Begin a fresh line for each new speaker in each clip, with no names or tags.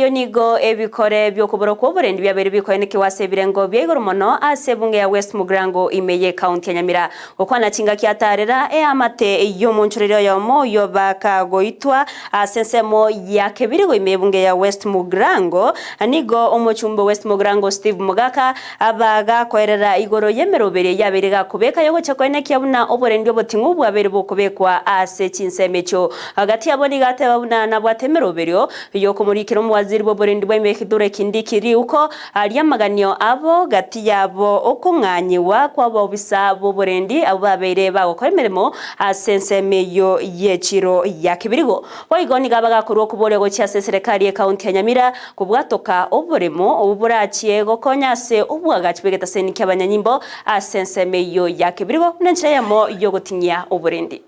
nayo nigo ebikore bi'okobora kw'oborendi biabeire bikoenekiwa ase ebirengo bia igoro mono ase ebunge ya West Mugirango ime y'Ekaunti ya Nyamira. Gokwana chingaki atarera eamate y'omonchoreri oyomo oyio bakagoitwa ase ensemo ya Kebirigo ime y'ebunge ya West Mugirango, nigo omochumbe o West Mugirango Steve Mogaka abagakoerera igoro y'emeroberio yabeire gakobeka yogochia koenekia buna oborendi oboting'u bwabeire bokobekwa ase chinsemo echio. Gati yabo nigo ateba buna nabwate emeroberio y'okomorikera omowaziri bw'oborendi bwa Imehidure Kindiki riuko ri'amaganio abo gati yabo okong'anyigwa kw'abaobisa b'oborendi abwo babeire bagokora emeremo ase ensemo eyio y'echiro ya Kibirigo. Boigo nigo abagakorwa okoboria gochia ase eserekari y'ekaunti ya Nyamira kobwatoka oboremo obwo borachie gokonya ase obwagachi bw'egetaseni ki'abanyanyimbo ase ensemo eyio ya Kibirigo buna enchera eyemo y'ogotinyia oborendi.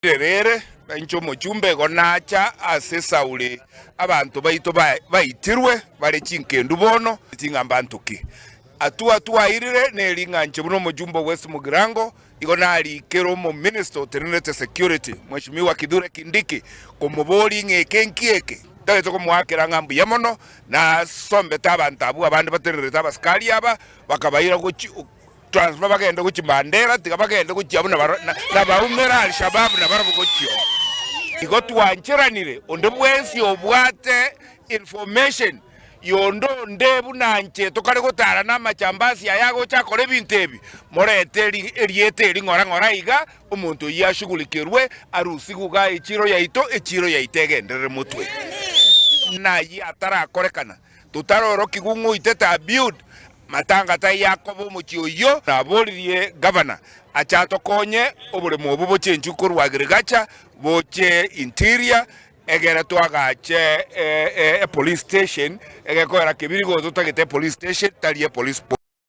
Rere, na inche omochumba igo nacha ase Sauli, abanto baito baitirwe bare chinkendu bono, ting'a mbanto ki. Atua twairire neri ng'a inche buna omochumba o West Mugirango, igo narikere omominister otenenerete security, Mheshimiwa Kithure Kindiki, komoboria ng'a eke nki eke. Ntagete komoakera ng'a mbuya mono, nasombete abanto abwo abande batenenerete abasikari aba, bakabaira gochia transfer bagende gochia Mandera, tiga bagende gochia abwo nabaumere Alshabab nabarabwo gochia oo. Igo twancheranire onde bwensi obwate information y'onde onde buna inche tokare gotara namachambasi aya agocha akore ebinto ebi, morete erieta eri ng'ora ng'ora iga, omonto oyio ashughulikerwe arusigwe igaa echiro yaito, echiro yaito egenderere motwe. Nayio atarakorekana, totarorokigwe ng'a oitete Abiud, matanga taiyo akoba omochie oyio. Naboririe gavana ache atokonye oboremo obo bochenchwe korwa Agriculture boche Interior, Egere toagache e police station, egekoera kebiri gocha totagete e police station tari e police post.